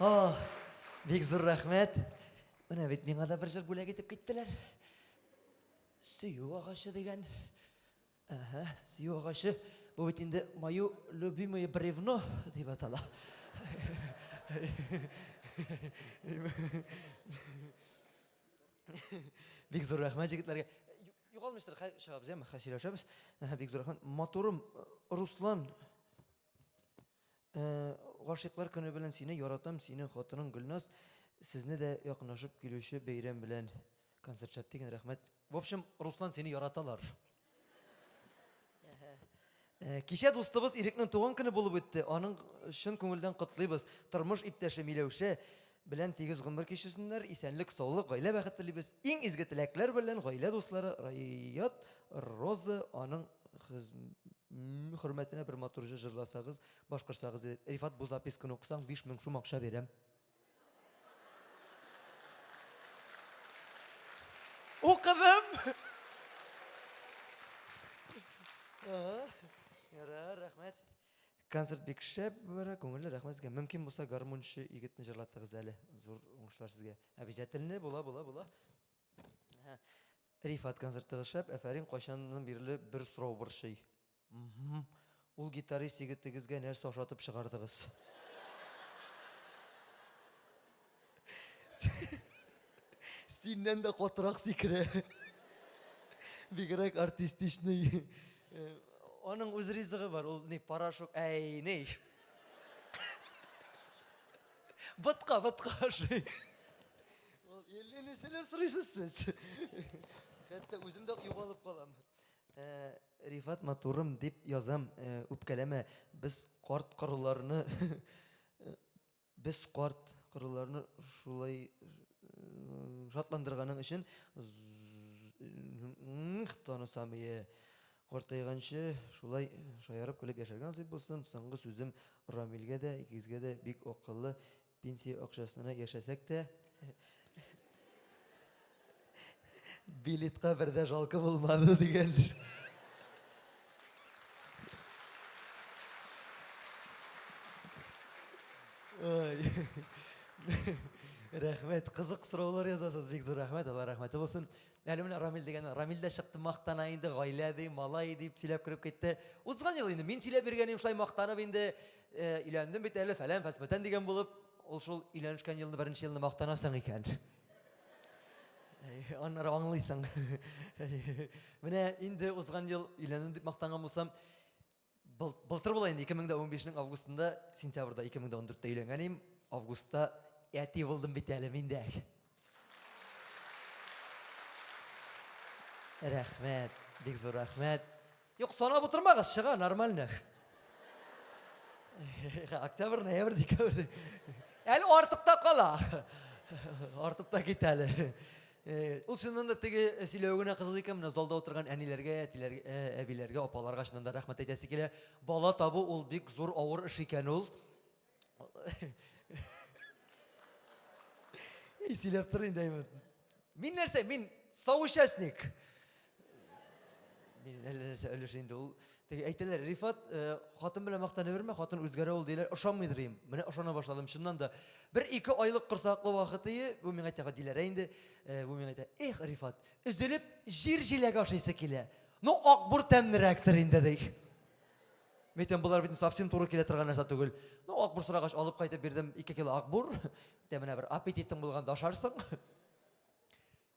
Ах, бик зур рәхмәт. Менә бит миңа да бер җыр бүләк итеп киттеләр. Сөю агачы дигән. Әһә, сөю агачы. Бу бит инде мое любимое бревно дип атала. Бик зур рәхмәт егетләргә. Югалмыштыр, хәй чыгабыз, яме, хәй сөйләшәбез. Әһә, бик зур рәхмәт. Матурым, Руслан, Гашыйклар көне белән сине яратам, синең хатының Гөлназ, сезне дә якынлашып килүче бәйрәм белән. Концерт шәп дигән, рәхмәт. В общем, Руслан, сине яраталар. Кичә дустыбыз Ирекнең туган көне булып үтте. Аның чын күңелдән котлыйбыз. Тормыш иптәше Миләүшә белән тигез гомер кичерсеннәр, исәнлек, саулык, гаилә бәхете телибез. Иң изге теләкләр белән гаилә дуслары Раят, Роза, аның хөрмәтенә бер матур җыр җырласагыз, башкарсагыз иде. Рифат, бу записканы укысаң, 5000 сум акча бирәм. Укыдым! Ярар, рәхмәт. Концерт бик шәп бара, күңелле, рәхмәт сезгә. Мөмкин булса, гармунчы егетне җырлатыгыз әле. Зур уңышлар сезгә. Обязательно була, була, була. Рифат концертыгыз шәп, әфәрин, кайчаннан бирле бер сорау борчый. Ул гитарист егетегезгә нәрсә ашатып чыгардыгыз? Синнән дә катырак сикерә. Бигрәк артистичный. Аның үз ризыгы бар, ул ни порошок, әй, ни. Ботка, ботка ашый. Ул әллә нәрсәләр сорыйсыз сез. Хәтта үзем дә югалып калам. Э, Рифат матурым дип язам, э, үпкәләмә. Без карт корыларны э, без карт корыларны шулай шатландырганың өчен танысам ие. Картайганчы шулай шаярып көлеп яшәргә насыйп булсын. Соңгы сүзем Рамилгә дә, икегезгә дә бик акыллы, Пенсия акчасына яшәсәк тә, билетка бер дә жалко булмады дигән. Ой. Рәхмәт, кызык сораулар язасыз, бик зур рәхмәт, Алла рәхмәте булсын. Әле менә Рамил дигән, Рамил дә чыкты мактана инде, гаилә ди, малай дип сөйләп кереп китте. Узган ел инде мин сөйләп биргән идем шулай мактанып инде, Өйләндем бит әле, фәлән, фәсмәтән дигән булып, ул шул өйләнешкән елны беренче елны мактанасың икән. Аннары аңлыйсың. Менә инде узган ел өйләндем дип мактанган булсам, былтыр була инде 2015-нең августында, сентябрьдә 2014-тә өйләнгән идем, августта әти булдым бит әле мин дә. Рәхмәт, бик зур рәхмәт. Юк, санап утырмагыз, чыга, нормально. Октябрь, ноябрь, декабрь. Әле артык та кала. Артып та китә әле. Э, ул чыннан да теге сөйләве генә кызык икән, менә залда утырган әниләргә, әтиләргә, э, әбиләргә, апаларга чыннан да рәхмәт әйтәсе килә. Бала табу ул бик зур авыр эш икән ул. Эй, сөйләп тор инде. Мин нәрсә? Мин соучастник. Мин әллә нәрсә өлеш инде ул. Теге әйтәләр, Рифат, э, хатын белән мактана бермә, хатын үзгәрә ул диләр. Ошамыйдыр им. Менә ошана башладым чыннан да. Бер ике айлык корсаклы вакыты, бу миңа әйтә, Диләрә инде, э, бу миңа әйтә, эх, Рифат, өзелеп җир җиләге ашыйсы килә. Ну, акбур тәмлерәктер инде, ди. Мин әйтәм, болар бит совсем туры килә торган нәрсә түгел. Ну, акбур сорагач, алып кайтып бирдем, 2 кило акбур. Әйтәм, менә бер аппетитың булганда ашарсың.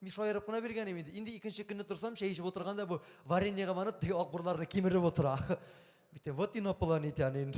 Мин шаярып кына биргән идем инде. Инде икенче көнне торсам, чәй эчеп утырганда бу вареньега манып, теге акбурларны кимереп утыра. Битә, вот инопланетянин.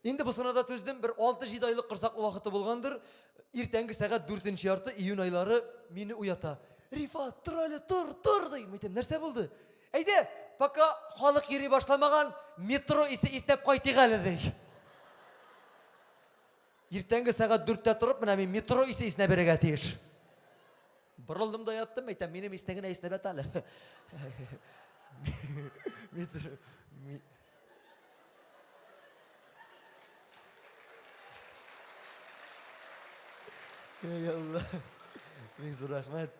Инде бусына да түздем, бер 6-7 айлык корсаклы вакыты булгандыр. Иртәнге сәгать дүртенче ярты, июнь айлары мине уята. Рифат, тор әле, тор, тор, ди. Мин әйтәм, нәрсә булды? Әйдә, пока халык йөри башламаган, метро исе иснәп кайтыйк әле, ди. Иртәнге сәгать дүрттә торып, менә мин метро исе иснәп бирергә тиеш. Борылдым да яттым, әйтәм, минем исне генә иснәп ят әле. Метро. Эй Алла. Бик зур рәхмәт.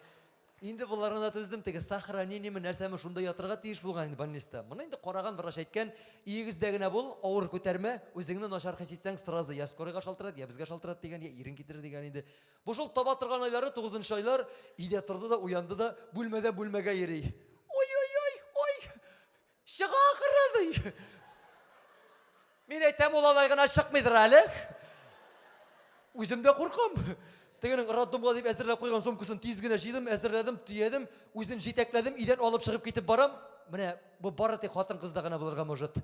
Инде боларына да түздем, теге сохранениеме, нәрсәме шунда ятырга тиеш булган инде больниста. Моны инде караган врач әйткән, өегездә генә бул, авыр күтәрмә, үзеңне начар хис итсәң, сразу я скорыйга шалтырат, я безгә шалтырат дигән, я ирең китерер дигән инде. Бу шул таба торган айлары, тугызынчы айлар, өйдә торды да, уянды да, бүлмәдән бүлмәгә йөри. Ой-ой-ой, ой, чыга ахыры, ди. Мин әйтәм, ул алай гына чыкмыйдыр әле. Үзем дә куркам. Тегенең роддомга дип әзерләп куйган сумкасын тиз генә җыйдым, әзерләдем, төядем, үзен җитәкләдем, өйдән алып чыгып китеп барам. Менә бу бары тик хатын-кызда гына булырга может.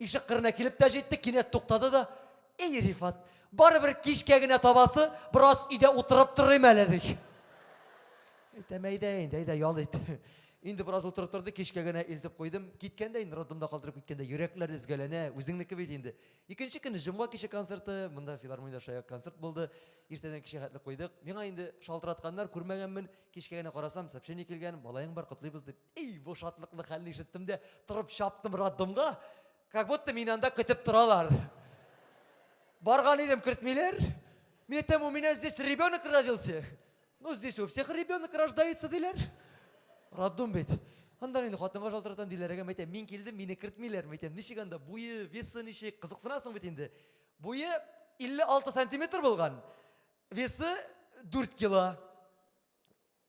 Ишек кырына килеп тә җитте, кинәт туктады да, Эй, Рифат, барыбер кичкә генә табасы, бераз өйдә утырып торыйм әле, ди. Әйтәм, әйдә инде, әйдә, ял ит. Инде бераз утырып торды, кичкә генә илтеп куйдым. Киткәндә инде роддомда калдырып киткәндә йөрәкләр өзгәләнә, үзеңнеке бит инде. Икенче көнне җомга киче концерты, монда филармониядә шаяк концерт булды. Иртәдән кичә хәтле куйдык. Миңа инде шалтыратканнар, күрмәгәнмен. Кичкә генә карасам, сообщение килгән, малаең бар, котлыйбыз дип. Эй, бу шатлыклы хәлне ишеттем дә, торып чаптым роддомга. Как будто мине анда көтеп торалар. Барган идем, кертмиләр. Мин әйтәм, у меня здесь ребенок родился. Ну, здесь у всех ребенок рождается, диләр. Роддом бит. Аннан инде хатынга шалтыратам, Диләрәгә, әйтәм, мин килдем, мине кертмиләр. Әйтәм, ничек анда, буе, весы ничек, кызыксынасың бит инде. Буе 56 сантиметр булган, весы 4 кило.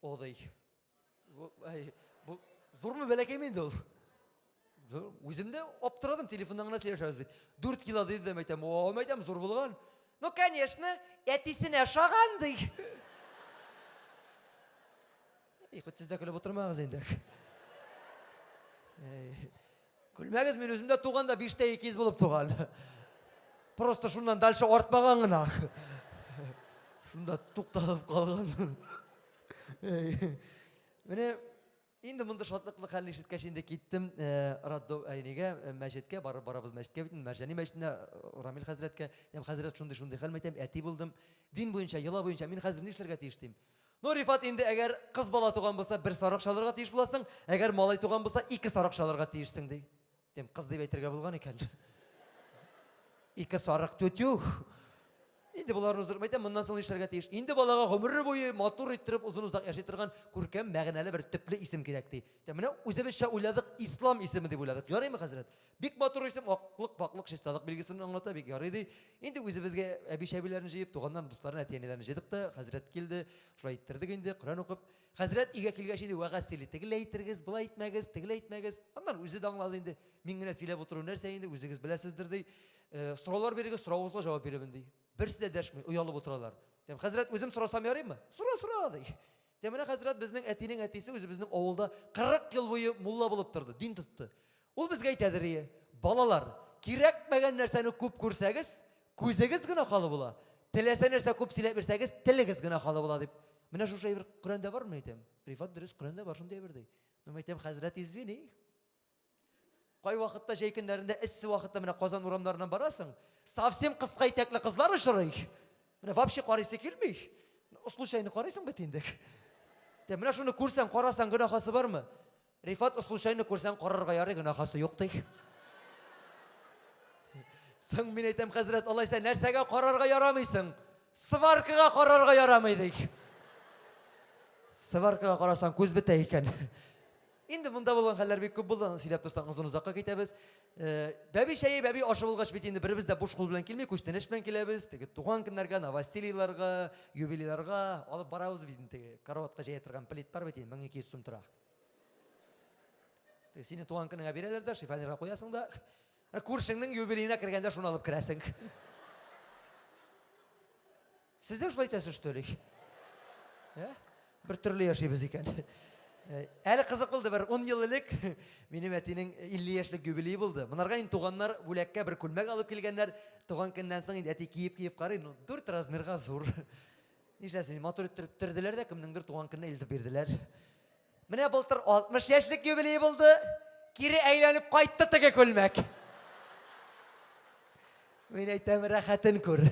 О, ди. Бу, әй, бу зурмы бәләкәйме инде ул? Зур. Үзем дә аптырадым, телефоннан гына сөйләшәбез бит. 4 кило диде дә, әйтәм, о, әйтәм, зур булган. Ну, конечно, әтисенә ошаган ди. Эй, хоть сез дә көлеп утырмагыз инде. Эй, көлмәгез, мин үзем дә туганда 5 тә 200 булып туган. Просто шуннан дальше артмаган гына. Шунда тукталып калган. Менә инде мондый шатлыклы хәлне ишеткәч инде киттем роддом әйнигә, мәчеткә барып барабыз мәчеткә бит, Мәрҗани мәчетенә, Рамил хәзрәткә. Әйтәм, хәзрәт, шундый шундый хәл, әйтәм, әти булдым. Дин буенча, йола буенча мин хәзер нишләргә тиеш дим. Ну, Рифат, инде әгәр кыз бала туган булса, бер сарык чалырга тиеш буласың, әгәр малай туган булса, ике сарык чалырга тиешсең, ди. Дим, кыз дип әйтергә булган икән. Ике сарык тютю. Инде боларны уздырып әйтәм, моннан соң нишләргә тиеш? Инде балага гомере буе матур иттереп озын озак яши торган күркәм, мәгънәле бер төпле исем кирәк ди. Менә үзебезчә уйладык, Ислам исеме дип уйладык. Ярыймы, хәзрәт? Бик матур исем, аклык, пакълык, чисталык билгесен аңлата, бик ярый ди. Инде үзебезгә әби-чәбиләрне җыеп, туганнарын, дусларын, әти-әниләрне җыйдык та, хәзрәт килде, шулай иттердек инде, Коръән укып. Хәзрәт өйгә килгәч инде вәгазь сөйли. Тегеләй итергез, болай итмәгез, тегеләй итмәгез. Аннан үзе дә аңлады инде. Мин генә сөйләп утыру нәрсә инде, үзегез беләсездер ди. Сораулар бирегез, соравыгызга җавап бирермен ди. Берсе дә дәшми, оялып утыралар. Дим, хәзрәт, үзем сорасам ярыймы? Сора, сора, ди. Дим, менә хәзрәт, безнең әтинең әтисе үзебезнең авылда 40 ел буе мулла булып торды, дин тотты. Ул безгә әйтәдер ие, балалар, кирәкмәгән нәрсәне күп күрсәгез, күзегез гөнаһлы була. Теләсә нәрсә күп сөйләп бирсәгез, телегез гөнаһлы була дип. Менә шушы әйбер Коръәндә бармы әйтәм? Рифат дөрес, Коръәндә бар шундый әйбер ди. Ну, әйтәм, хәзрәт, извини. Кай вакытта җәй көннәрендә эссе вакытта менә Казан урамнарыннан барасың, совсем кыска итәкле кызлар очрый. Менә вообще карыйсы килми. Случайно карыйсың бит инде. Тә менә шуны күрсәң, карасаң гөнаһасы бармы? Рифат, случайно күрсәң карарга ярый, гөнаһасы юк ди. Соң мин әйтәм, хәзрәт, алайса нәрсәгә карарга ярамыйсың? Сваркага карарга ярамый ди. Сваркага карасаң күз бетә икән. Инде монда булган хәлләр бик күп булды, аны сөйләп торсаң озын озакка китәбез. Бәби чәе, бәби ашы булгач бит инде беребез дә буш кул белән килми, күчтәнәч белән киләбез. Теге туган көннәргә, новосельеларга, юбилейларга алып барабыз бит инде теге караватка җәя торган плит бар бит инде, 1200 сум тора. Теге сине туган көнеңә бирәләр дә, шифонерга куясың да, күршеңнең юбилеена кергәндә шуны алып керәсең. Сез дә шулай итәсез, что ли? Ә? Бер төрле яшибез икән. Әле кызык булды, бер 10 ел элек минем әтинең 50 яшьлек юбилее булды. Монарга инде туганнар бүләккә бер күлмәк алып килгәннәр. Туган көннән соң инде әти киеп-киеп карый, ну, 4 размерга зур. Нишләсен, матур иттереп төрделәр дә, кемнеңдер туган көненә илтеп бирделәр. Менә былтыр 60 яшьлек юбилее булды. Кире әйләнеп кайтты теге күлмәк. Мин әйтәм, рәхәтен күр.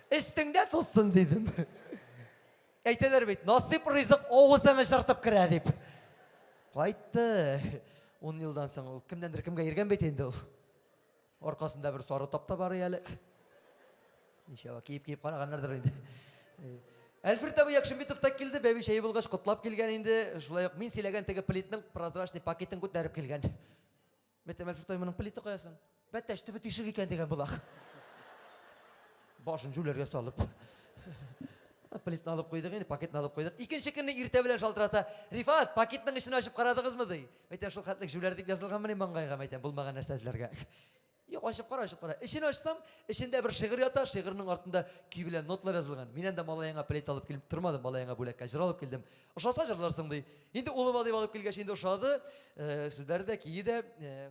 Өстеңдә тузсын дидем. Әйтәләр бит, насыйп ризык авызыңа җыртып керә дип. Кайтты. 10 елдан соң ул кемнәндер кемгә йөргән бит инде ул. Аркасында бер сары тап та бар әле. Ничәвә киеп-киеп караганнардыр инде. Әлфрид абый Якшимбитов та килде, бәби чәе булгач, котлап килгән инде. Шулай ук мин сөйләгән теге плитның прозрачный пакетын күтәреп килгән. Мәйтәм, Әлфрид абый, моның плиты кая соң? Бәтәч төбе тишек икән дигән була. Башын җүләргә салып. Плитны алып куйдык инде, пакетны алып куйдык. Икенче көнне иртә белән шалтырата. Рифат, пакетның эчен ачып карадыгызмы ди. Мәйтәм, шул хәтлек җүләр дип язылганмыни маңгайга, мәйтәм, булмаган нәрсә эзләргә. Юк, ачып кара, ачып кара. Эчен ачсам, эчендә бер шигырь ята, шигырьнең артында көй белән ноталар язылган. Мин анда малаеңа плит алып килеп тормадым, малаеңа бүләккә җыр алып килдем. Ошаса җырларсың ди. Инде улыма дип алып килгәч, инде ошады. Э, сүзләре дә, көе дә. Э,